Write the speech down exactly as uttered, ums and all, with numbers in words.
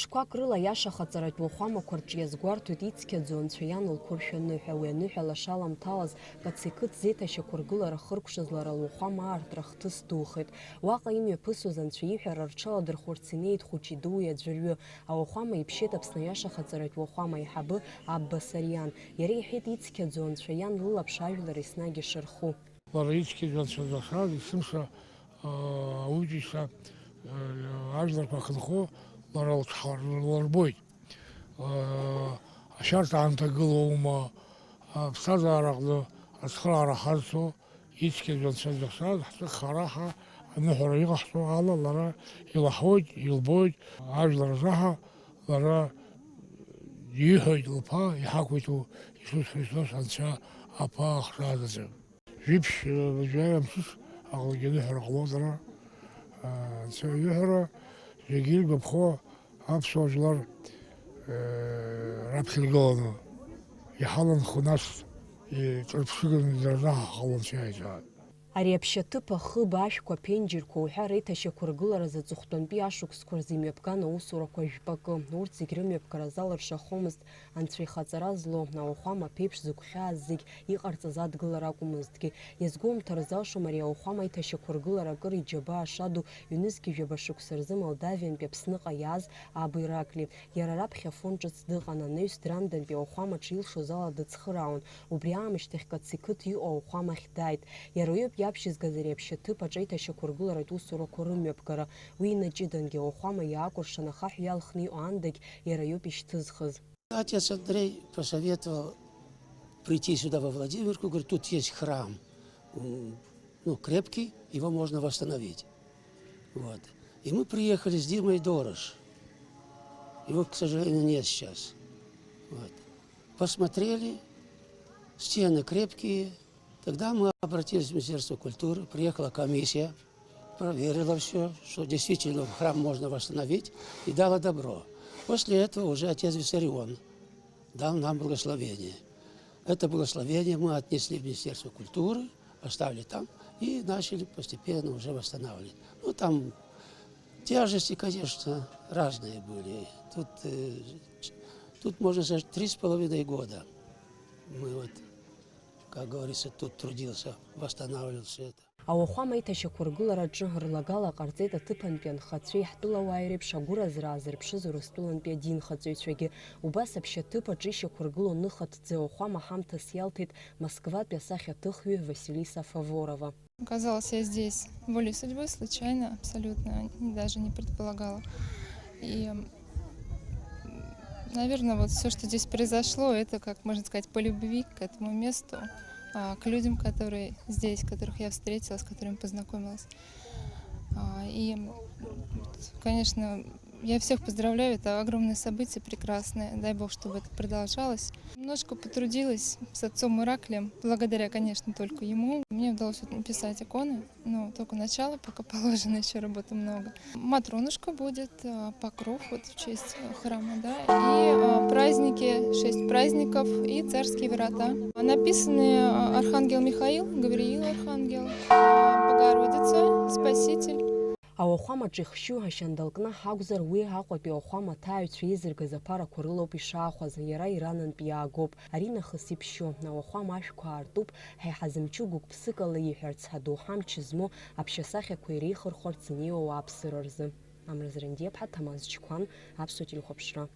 Шкәак рыла аиаша хаҵаратә уахәамақәа рҿы иазгәарҭоит ицқьаӡоу Анцәа иан лқәыршә аныҳәа. Уи аныҳәа лаша аламҭалаз Кациқыҭ зеиҭашьақәыргылара хыркәшаз лара луахәама аартра хҭыс духеит. Уаҟа имҩаԥысуаз Анцәа иҳәара рҽаладырхәырц инеит хәыҷи-дуи аӡәырҩы. Ауахәама иԥшьеит Аԥсны аиаша хаҵаратә уахәама аиҳабы Абба Сариан. Иара иҳәеит ицқьаӡоу Анцәа иан лылаԥш ажәлар еснагь ишырху. Лара ицқьаӡоу Анцәа дахьааз есымша, аа, ауаҩытәыҩса, аа, ажәларқәа ахьынхо лара лҽҳәа-, лырбоит. Аа, ашьарҭа аамҭа гылоума, аԥсҭазаара аҟны ацхыраара ҳазҭо, ицқьаӡоу Анцәа дахьааз ҳҿы хара ҳәа аныҳәара иҟаҳҵо ала лара илаҳауеит, илбоит, ажәлар рзаҳа лара ииҳәоит лԥа иҳақәиҭу Иисус Христос Анцәа Аԥа ахшаа заҵәык. Жәиԥшь, э, жәаҩа мсыс аҟынгьы аныҳәара ҟалоит ара. Э, Анцәа иҳәара зегьы иргәаԥхо аԥсуа жәлар, э, раԥхьа иргыланы иҳаланхо, нас, э, ҿырԥшыганы дара раҳа ҳхала Анцәа иааиҭааит. Ари аԥшьаҭыԥ ахыб, ашәқәа, аԥенџьырқәа уҳәа реиҭашьақәыргыларазы аҵыхәтәантәи ашықәсқәа рзы имҩаԥган аусурақәа жәпакы. Урҭ зегь рымҩаԥгара залыршахомызт. Анцәа ихаҵара злоу, ауахәама аԥеиԥш зыгәхьааз зегь иҟарҵаз адгылара акәмызҭгьы, иазгәоумҭар залшом ари ауахәама аиҭашьақәыргылара акыр иџьабаа шаду, ҩнызқьи жәаба шықәса рзы Молдавиантәи Аԥсныҟа иааз Абу Иракли. Иара раԥхьа Афон ҿыц дыҟан, анаҩс Драндантәи ауахәамаҿы илшоз ала дыцхыраауан. Убри аамышьҭахь Кациқыҭ иҟоу ауахәамахь дааит. Иара уаҩоуп иабжьызгаз ари аԥшьаҭыԥ аҿы аиҭашьақәыргыларатә усурақәа рымҩаԥгара. Уи инаҷыдангьы, ауахәама иаакәыршан ахаҳә иалхны иҟоу аандагь иара иоуп ишьҭызхыз. Отец Андрей посоветовал прийти сюда, во Владимирку, говорит, тут есть храм, м, ну, крепкий, его можно восстановить. Вот. И мы приехали с Димой Дорож. Его, к сожалению, нет сейчас. Вот. Посмотрели, стены крепкие. Тогда мы обратились в Министерство культуры, приехала комиссия, проверила всё, что действительно храм можно восстановить, и дала добро. После этого уже отец Виссарион дал нам благословение. Это благословение мы отнесли в Министерство культуры, оставили там и начали постепенно уже восстанавливать. Ну, там тяжести, конечно, разные были. Тут, э, ч-, тут, можно сказать, три с половиной года мы вот, как говорится, тут трудился, восстанавливал всё это. Ауахәама аиҭашьақәыргылараҿы рлагала ҟарҵеит аҭыԥантәи анхацәеи ҳтәылауааи реиԥш агәыразра аазырԥшыз Урыстәылантәи адинхаҵаҩцәагьы. Убас аԥшьаҭыԥ аҿы ишьақәыргылоу ныха ҭӡы ауахәама ҳамҭас иалҭеит Москватәи асахьаҭыхҩы Василиса Фаворова. Оказалась я здесь волей судьбы, случайно, абсолютно, даже не предполагала. И, м, наверное, вот всё, что здесь произошло, это, как можно сказать, по любви к этому месту, а, к людям, которые здесь, которых я встретила, с которыми познакомилась. А, и, м, вот, конечно, я всех поздравляю, это огромное событие, прекрасное. Дай Бог, чтобы это продолжалось. Немножко потрудилась с отцом Ираклием, благодаря, конечно, только ему. Мне удалось вот написать иконы, но только начало, пока положено, ещё работы много. Матронушка будет, а, покров вот в честь храма, да, и, а, праздники, шесть праздников и царские врата. Написаны, а, Архангел Михаил, Гавриил Архангел, а, Богородица, Спаситель. Ауахәамаҿ ихшьу ашьандалкнаҳ акәзар, уи Аҟәатәи ауахәама аҭааҩцәа еизыргаз аԥарақәа рылоуп ишаахәаз, иара иранынтә иаагоуп. Аринахыс иԥшьоу ауахәама ашәқәа аартуп, ҳа иҳазымчу гәык-ԥсыкала иҳәарц, адоуҳа амч змоу аԥшьасахьақәа иреихырхәарц инеиуа ауааԥсыра рзы. Амра Зрандиаԥҳа, Ҭамаз Чқәан, Аԥсуа телехәаԥшра.